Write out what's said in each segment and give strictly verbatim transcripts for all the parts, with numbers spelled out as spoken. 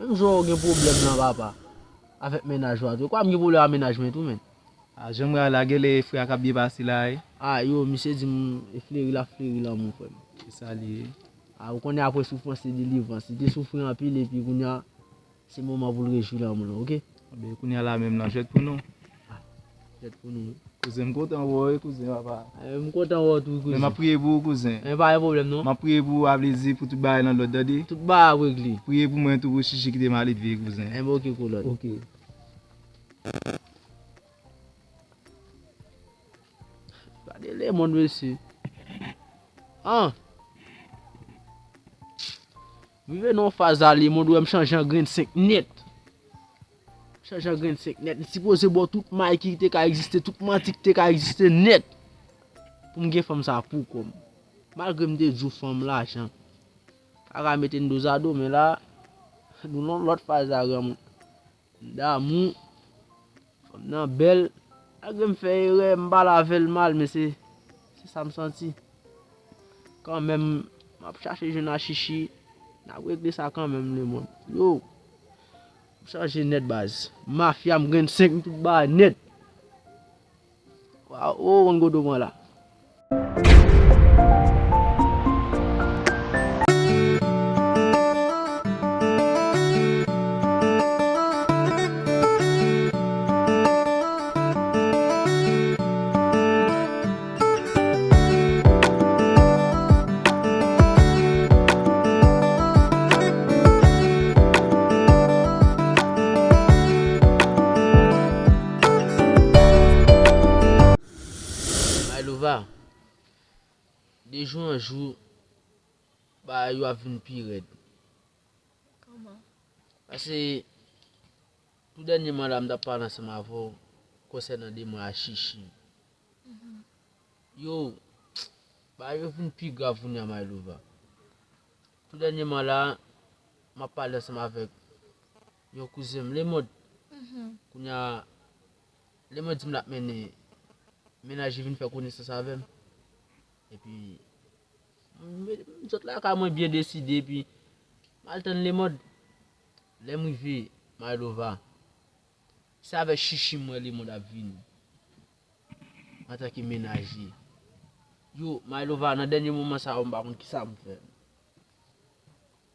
Menm jan w gen pwoblèm nan, papa, avèk mennaj ou a tou. Kwa m gen pwoblèm ak mennaj mwen tou, menn. A, jan m wè a la, genlè e frè a k ap byen pase la, wi. A, yo, misye di m, e fleri l ap fleri lanmou, frè m. Se sa li ye. A, ou konnen apre soufrans se delivrans. Li te soufri anpil, epi kounye a, se moman pou l rejwi lanmou l, oke? Ebyen, kounye a la menm lan, jwèt pou nou. A, jwèt pou nou, wi. Kouzen, m kontan wè w, wi, kouzen, papa. E, m kontan wè w tou, wi, kouzen. Men m ap priye pou ou, kouzen. E, pa gen pwoblèm, non. M ap priye pou ou, a vle di, pou tout bagay nan lòd, tande. Tout bagay ap regle. Priye pou mwen tou, pou Chichi kite maledve, kouzen. Enben, oke, kolòn. Oke. Gade lemonn, mesye. An! M rive nan yon faz la, lemonn, wè m chanje an grenn senk nèt. M chanje an grenn senk nèt. M sipoze ba w tout may ki te ka egziste, tout manti ki te ka egziste nèt. Pou m gen fanm sa pou kò m. Malgre m te di w fanm lajan. Kaka mete n dozado, men la, nou nan lòt faz la, granmoun. Damou. Fanm nan bèl. Malgre m fè erè, m pale avè l mal, men se, se sa m santi. Kanmenm, m ap chache jwenn a Chichi. N ap regle sa kanmenm, lemonn. Yo, m chanje nèt, baz. Mafya, m grenn senk, m tout bagay nèt. Waw, o, konn kote w pran la. Maylova, de jou an jou, bagay yo ap vin pi rèd. Kòman? Paske, tou dènyèman la, m t ap pale ansanm avè w konsènan de mwen a Chichi. Mhm. Yo, bagay yo vin pi grav kounye a, Maylova. Tou dènyèman la, m ap pale ansanm avèk yon kouzen m, Lemond. Mhm. Kounye a, Lemond di m l ap mennen mennaj li vin fè konesans avè m. Epi, m, m sot lakay mwen byen deside, epi m al tann Lemond. Lè m rive, Maylova, se avèk Chichi m wè Lemond ap vini. Antanke mennaj li. Yo, Maylova, nan dènye moman sa yo, m pa konn kisa m fè.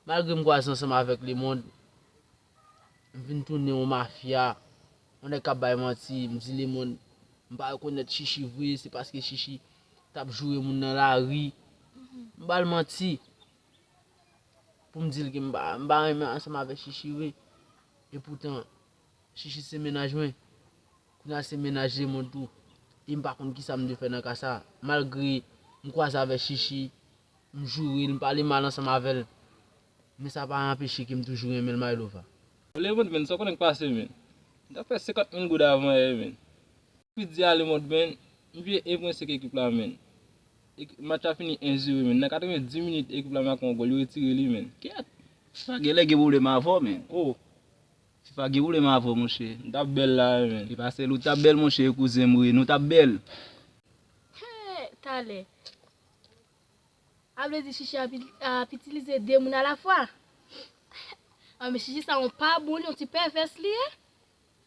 Malgre m kwaze ansanm avèk Lemond, m vin tounen yon mafya, yon nèg k ap bay manti, m di Lemond, m pa rekonèt Chichi vre, se paske Chichi t ap joure moun nan lari. M ba l manti. Pou m di l ke m pa, m pa renmen ansanm avèk Chichi vre. Epoutan, Chichi se mennaj mwen. Kounye a se mennaj Lemond tou. E m pa konn kisa m dwe fè nan ka sa. Malgre m kwaze avèk Chichi, m joure l, m pale mal ansanm avè l. Men sa pa anpeche ke m toujou renmen l, Maylova. Lemond, menn, sa w konnen k pase, menn? M t ap fè senkant mil goud avan yè, menn. Pi di a Lemond, menn, m vye en pwen senk ekip la, menn. Ek-, match la fini en zewo, menn. Nan katrevenndis minit, ekip la make yon gòl, yo retire li, menn. Kèt! Sa genlè gen pwoblèm avè w, menn. Oh! Fifa gen pwoblèm avè w, monchè. M t ap bèl la, menn. E pa sèl ou t ap bèl, monchè, kouzen m, wi. Nou t ap bèl. Hey, talè. A vle di Chichi ap, ap itilize de moun alafwa. A, men Chichi sa yon pa bon, li yon ti pèvès li ye.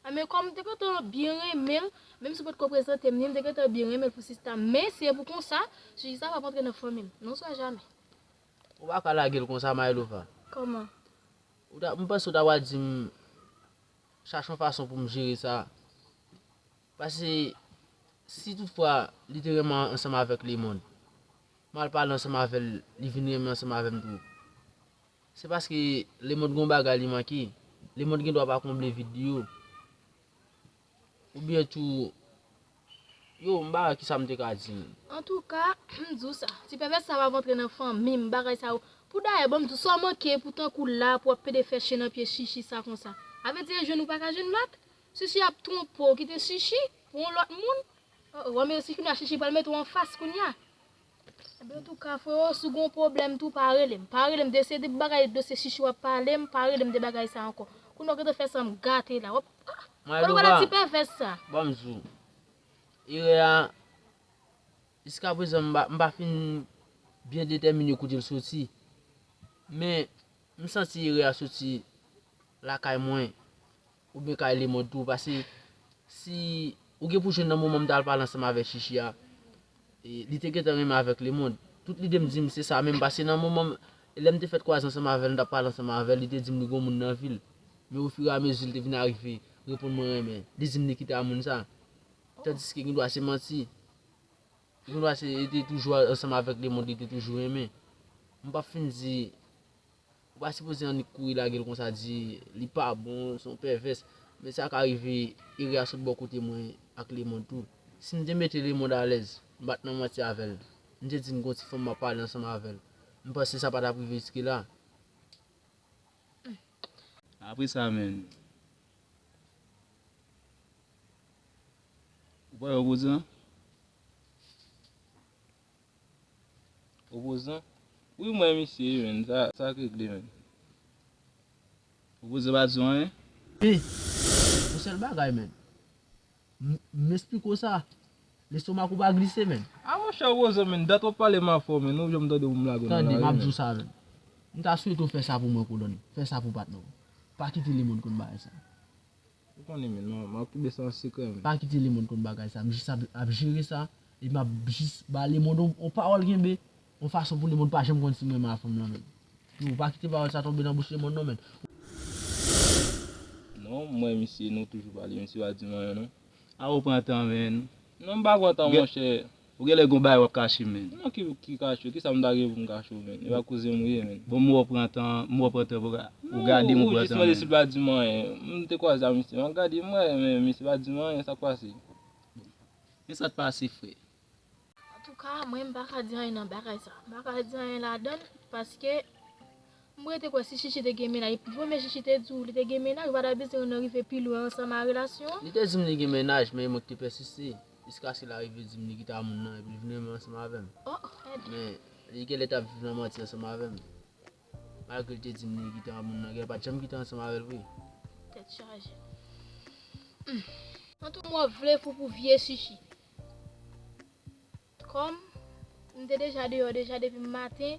A, men kòm m te gentan byen renmen l, menm si w potko prezante m ni, m te gentan byen renmen l pou sista m. Men si e pou konsa, Chichi sa p ap antre nan fanmi m. Non, swa jamè. Ou pa ka lage l konsa, Maylova. Kòman? Ou ta, m panse w ta pral di m, chache yon fason pou m jere sa. Paske, si toutfwa li te renmen ansanm avèk Lemond, m al pale ansanm avè l, li vin renmen ansanm avè m tou. Se paske Lemond gen yon bagay li manke. Lemond gen dwa pa konble vid li yo. Oubyen tou, yo, m pa wè kisa m te ka di l. Antouka, m di w sa, ti pèvès sa p ap antre nan fanmi m, bagay sa yo. Pou dayè, ban m di w, sa w manke pou tankou la, pou w ap pede fè chen nan pye Chichi sa konsa. A vle di, e jwenn ou pa ka jwenn lòt? Chichi ap twonpe w, kite Chichi pou yon lòt moun. Oh, oh, men si kounye a Chichi pral mete w anfas kounye a. Ebyen, antouka, freo, si w gen yon pwoblèm tou, pa rele m. Pa rele m de se de bagay dosye Chichi w ap pale m, pa rele m de bagay sa ankò. Kounye a w gentan fè san m gate la. W ap, ah, w ap pale ti pèvès sa. Ban m di w, erè a, jiskaprezan, m pa, m pa fin byen detèmine kote l soti. Men, m santi erè a soti lakay mwen, oubyen kay Lemond tou, paske si ou gen pou jwenn nan moman m t al pale ansanm avèk Chichi a, e, li te gentan renmen avèk Lemond. Tout lide m di m se sa menm, paske nan moman m, lè m te fèk kwaze ansanm avè l, m t ap pale ansanm avè l, li te di m li gen yon moun nan vi l. Men ofiramezi, li te vin arive reponn mwen renmen. Li di m li kite a moun sa. Tandiske gen dwa se manti. Gen dwa se li te toujou ansanm avèk Lemond, li te toujou renmen. M p ap fin di, ou pa sipoze annik kouri lage l konsa, di li pa bon, se yon pèvès. Men sa ka rive, erè a sot bò kote mwen ak Lemond tou. Si m te mete Lemond alèz, m pa t nan manti avè l. M te di m gon ti fanm m ap pale ansanm avè l. M panse sa pa t ap rive jiske la. Apre sa, menn. Ou pa wè opozan? Opozan? Wi, m wè misye, wi, menn. Sa, sa k regle, menn. Opozan pa di w anyen? Wi. Yon sèl bagay, menn. M, m esplike w sa. Lestomak ou pa glise, menn. A monchè, opozan, menn. Dat w ap pale m afè w, menn. Ou janm tande pou m lage w nan lari, menn. Tande, m ap di w sa, menn. M ta swete w fè sa pou mwen, kolòn. Fè sa pou patnè w. Pa kite Lemond konn bagay sa. Ou konnen, menn, m, m ap kenbe sa an sekrè, menn. Pa kite Lemond konn bagay sa. M jis ap, ap jere sa. Epi m ap jis ba Lemond yon, yon pawòl kenbe. Yon fason pou Lemond pa janm konn si m renmen a fanm lan, menn. Yo, pa kite pawòl sa tonbe nan bouch Lemond non, menn. Non, m wè misye, nou toujou pale, misye pa di m anyen, non. A ou pran tan, menn. Non, m pa pran tan, monchè. Ou genlè gon bagay w ap kache m, menn. Non, ki, ki kache? Kisa m ta gen pou m kache w, menn? E pa kouzen m ou ye, menn. Bon, m wè w pran tan, m wè w pran tan pou ou gade m, ou pran tan, menn. Non, ou jis mande si l pa di m anyen. M te kwaze a misye, m ap gade, m wè, men misye pa di m anyen, sa k pase? Men sa t pase, frè. Antouka, mwen, m pa ka di anyen nan bagay sa. M pa ka di anyen ladan l, paske M rete kwè si Chichi te gen mennaj, premye Chichi te di w li te gen mennaj, ou pa ta bezwen nan rive pi lwen ansanm a relasyon an. Li te di m li gen mennaj, men e mwen ki te pèsiste, jiskaske l arive di m li kite a moun nan, epi l vin renmen ansanm avè m. Oh, mèd. Men, li genlè t ap viv nan manti ansanm avè m. Malgre l te di m li kite a moun nan, genlè pa t janm kite ansanm avè l vre. Tèt chaje. Hmm. Antou mwen vle fou pou vye Chichi. Kòm m te deja deyò deja depi maten,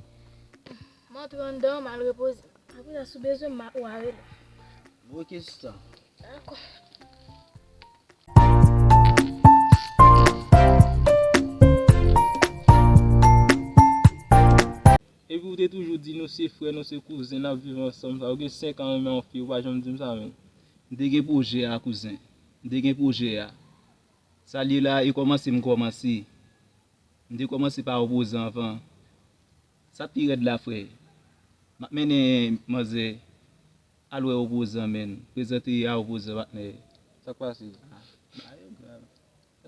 m antre anndan, m al repoze. Apre sa, si w bezwen m, w a rele m. Ok, sista. Dakò. Epi w te toujou di nou se frè, nou se kouzen, n ap viv ansanm, sa w gen senk an renmen yon fi, ou pa janm di m sa menm. M te gen pwojè a, kouzen. M te gen pwojè a. Sa l ye la, e kòmanse m kòmanse. M te kòmanse pa opozan anvan. Sa k pi rèd la, frè, m ap mennen manzè al wè opozan, menn. Prezante a opozan, patnè. Sa k pase? Ah, bagay yo grav.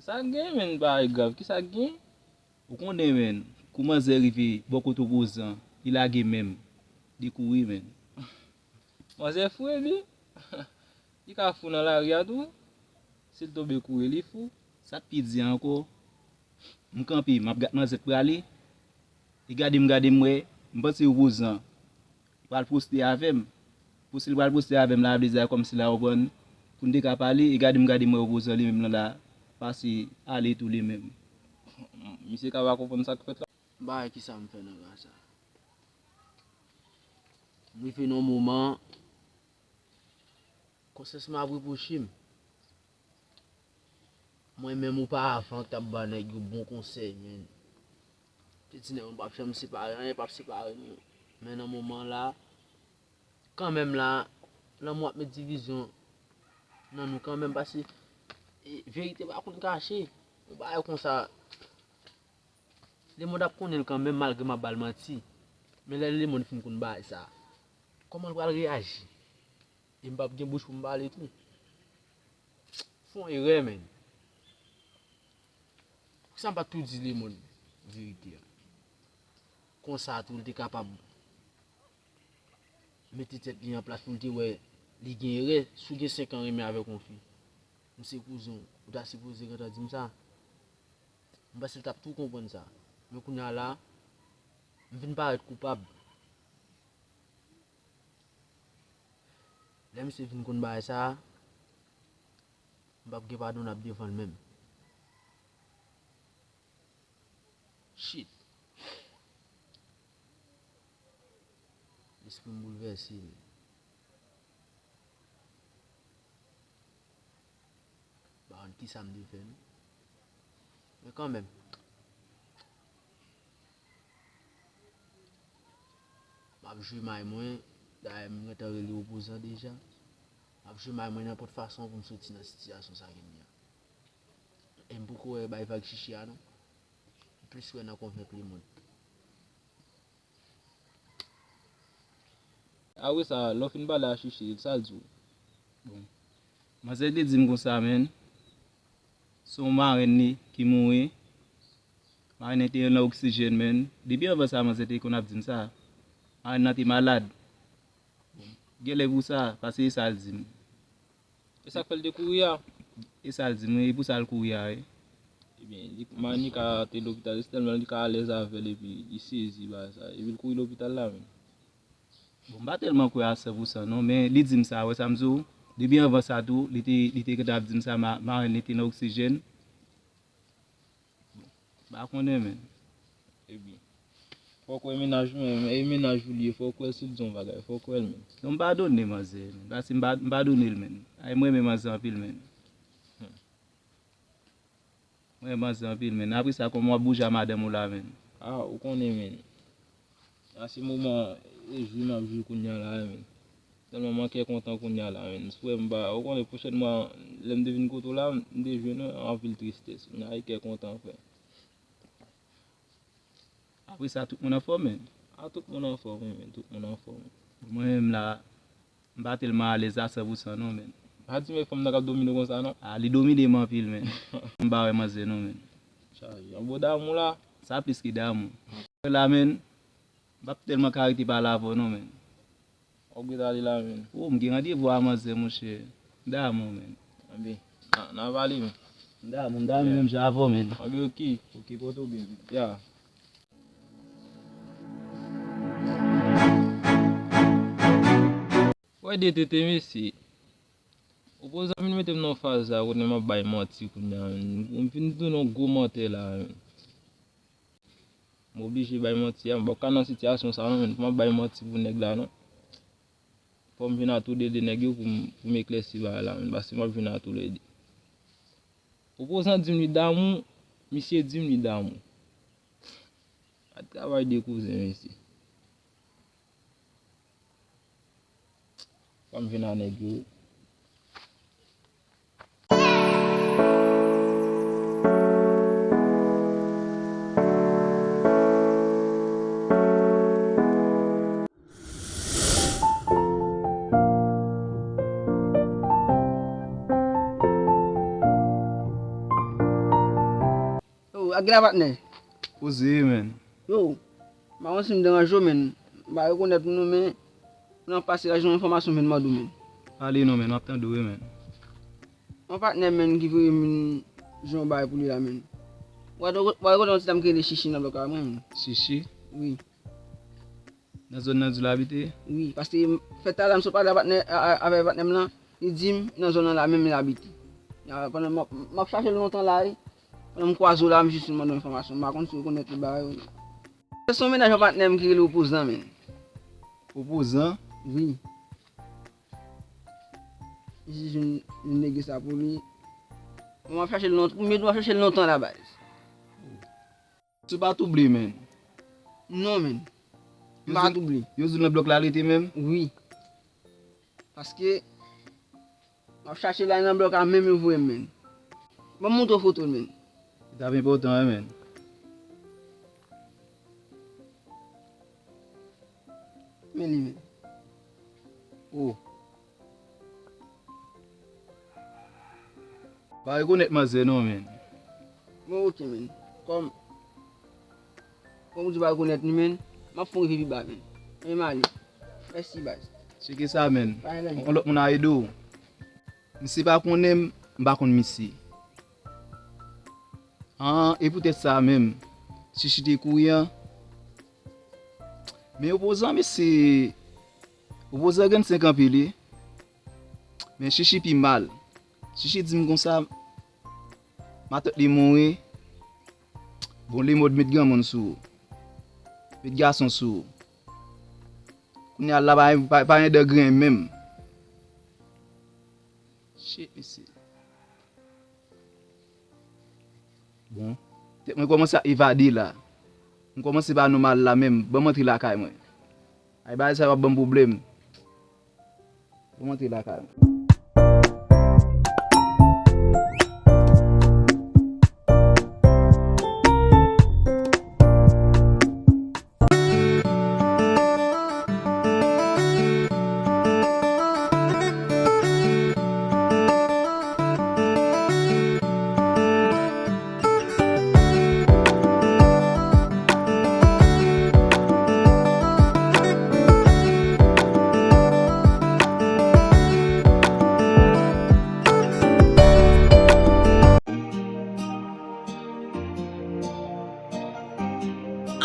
Sa k gen, menn, bagay grav. Kisa k gen? Ou konnen, menn, kou manzè rive bò kote opozan, li lage men m. Li kouri, menn. Manzè fou, epi li ka fou nan lari a tou. Si l tonbe kouri, li fou. Sa k pi di a ankò? M kanpe, m ap gad manzè k prale. Li gade m, gade m, wè, m panse opozan pral poste avè m. Pou si l pral poste avè m la, vle di a kòmsi la, ou konprann, pou n te ka pale, li gade m, gade m, wè opozan li menm lan la pase ale tou li menm. Misye ka pa konprann sa k fèt la. Bagay kisa m fè nan ka sa? M rive nan yon moman, konsyans mwen ap repwoche m. Mwen menm oparavan k t ap ba nèg yo bon konsèy, menn. Te di nèg yo m p ap janm separe, anyen p ap separe nou. Men nan moman la, kanmenm la, lanmou ap met divizyon nan nou kanmenm, paske, e, verite pa konn kache. Yon bagay konsa, lemonn ap konnen l kanmenm malgre m ap ba l manti. Men lè lemonn fin konn bagay sa, kòman l pral reyaji? E m p ap gen bouch pou m pale tou. Fè yon erè, menn. Poukisa m pa t tou di lemonn verite a? Konsa tou, l te kapab mete tèt li an plas pou l te wè li gen erè. Si w gen senk an renmen avèk yon fi, m se kouzen w, ou ta sipoze gentan di m sa. M panse l t ap tou konprann sa. Men kounye a la, m vin parèt koupab. Lè misye vin konn bagay sa a, m p ap gen padonab devan l menm. Shit. Lespri m boulvèse. Kisa m te fè, non? Men kanmenm, m ap jwe may mwen. Dayè, m gentan rele opozan deja. M ap jwe may mwen nenpòt fason pou m soti nan sitiyasyon sa ke m ye a. E m poko wè bay vag chichi a, non. M plis wè nan konvenk lemonn. Apre sa, lè w fin pale a Chichi, sa l di w? Bon. Manzè te di m konsa, menn. Se yon marenn li ki mouri. Marenn nan te nan oksijèn, menn. Depi anvan sa, manzè te konn ap di m sa. Marenn nan te malad. Genlè pou sa, paske e sa l di m. E sa k fè l te kouri a? E sa l di m, wi, e pou sa l kouri a, wi. Ebyen, li, Manika te lopital, se tèlman li ka alèz avè l, epi li sezi bagay sa. Epi l kouri lopital la menm. Bon, m pa tèlman kwè a san pou san non, men li di m sa, wè sa m di w, depi anvan sa tou, li te, li te gentan ap di m sa, ma-, marenn li te nan oksijèn. M pa konnen, menn. Ebyen, fòk wè mennaj ou menm, e mennaj ou li ye, fòk wè si l di yon bagay, fòk wè l menm. Non, m padone manzè, menn, paske m pa, m padone l, menn. Ay, m renmen manzè anpil, menn. Hmm. M renmen manzè anpil, menn. Apre sa, kòman w ap bouje a madanm ou la, menn? Ah, ou konnen, menn. A se moman e jwi m ap jwi kounye a la, menn. Tèlman mwen kè kontan kounye a la, menn. Frè m pa, ou konnen pwochènman, lè m te vin kote w la, m te jwenn anpil tristès. Kounye a e kè kontan, frè. Apre sa, tout moun anfòm, menn? A, tout moun anfòm, wi, menn. Tout moun anfòm. Mwen menm la, m pa tèlman alèz a san pou san non, menn. Pa di men fanm nan k ap domine w konsa, non. A, li domine m anpil, menn. M pa wè manzè non, menn. Chaje. Yon bon damou la. Sa plis ke damou. La, menn, m p ap tèlman ka rete pale avè w non, menn. W ap ret ale la, menn. O, m gen randevou a manzè, monchè. M damou, menn. Anben, n a, n a pale, menn. M damou, m damou menm jan avè w, menn. Anben, oke. Oke, pote w byen, menn. Ya. Wè de tete, mesye. Opozan vin mete m nan faz la, kote m ap bay manti kounye a, menn. M vin tounen yon gwo mantè la, menn. M oblije bay manti a, m p ap ka nan sitiyasyon sa non, menn, pou m ap bay manti pou nèg la non. Fò m jwenn a toulede nèg yo pou m, pou m eklèsi bagay la, menn, paske m ap jwenn a toulede. Opozan di m li damou, misye di m li damou. A travay de kouzen, mesye. Fò m jwenn a nèg yo. Yo, ak la patnè. Poze, menn. Yo, m pa konn si m deranje w, menn. M pa rekonèt ou non, men nan pase la, jwenn yon enfòmasyon m vin mande w, menn. Pale non, menn, m ap tande w wi, menn. Yon patnè m, menn, ki voye m vin jwenn yon bagay pou li la, menn. W a, w a rekonèt yon ti dam ki rele Chichi nan blòk la, mwen, menn. Chichi? Wi. Nan zòn nan di w l abite? Wi, paske m, fè talè a m sot pale a patnè, a, a, avè patnè m lan, li di m nan zòn nan la menm li abite. Ya, pandan m ap, m ap chache l lontan la, wi. Pandan m kwaze w la, m jis vin mande w enfòmasyon. M pa konn si w rekonèt li bagay ou non. Se yon mennaj yon patnè m ki rele Opozan, menn. Opozan? Wi. Li jis vin, vin lege sa pou li. Bon, m ap chache l lontan, m ap chache l lontan la, baz. Sou pa twouble, menn. Non, menn. M pa twouble. Yo di w nan blòk la rete menm? Wi. Paske m ap chache l nan blòk la menm yo voye m, menn. Ban m montre w foto l, menn. Li t ap enpòtan, wi, menn. Men li menm. O. Pa rekonèt manzè non, menn. Bon, oke, menn. Kòm, kòm ou di pa rekonèt li, menn, m ap fè yon rive pi ba, menn. Men m ale. Mèsi, baz. Tcheke sa, menn. Pa gen anyen. Yon lòt moun a ede w. Misye pa konnen m, m pa konn misye. An, e poutèt sa menm, Chichi te kouri an. Men Opozan, mesye, Opozan grenn senk anpil, wi. Men Chichi pi mal. Chichi di m konsa, matant li mouri. Bon, lemò met granmoun sou ou. Met gason sou ou. Kounye a la, pa, pa, pa gen dan grenn menm. Shit, mesye. Bon, tèt mwen kòmanse ap evade la. M kòmanse pa nòmal la menm. Ban m antre lakay mwen. Ay, bagay sa yo ap ban m pwoblèm. Ban m antre lakay mwen.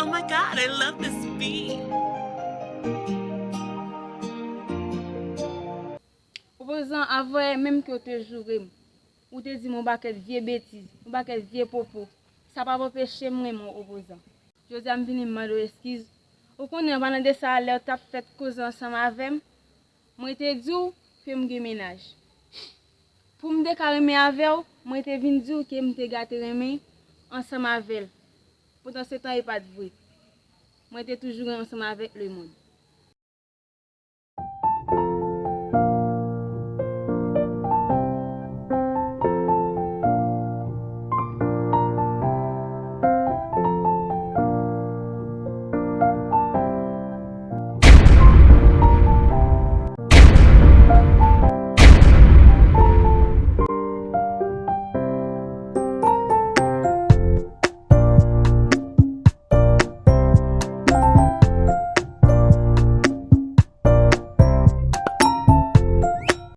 Oh my god, I love this beat. Opozan, avè menm ke w te joure m, ou te di m yon pakèt vye betiz, yon pakèt vye pwopo, sa p ap anpeche m renmen w, Opozan. Jodi a m vini m mande w eskiz. Ou konnen, an palan de sa a, lè w t ap fèt koze ansanm avè m, mwen te di w ke m gen mennaj. Pou m te ka renmen avè w, mwen te vin di w ke m te gate renmen ansanm avè l. Pandan se tan e pa t vre. Mwen te toujou ansanm avèk lemonn.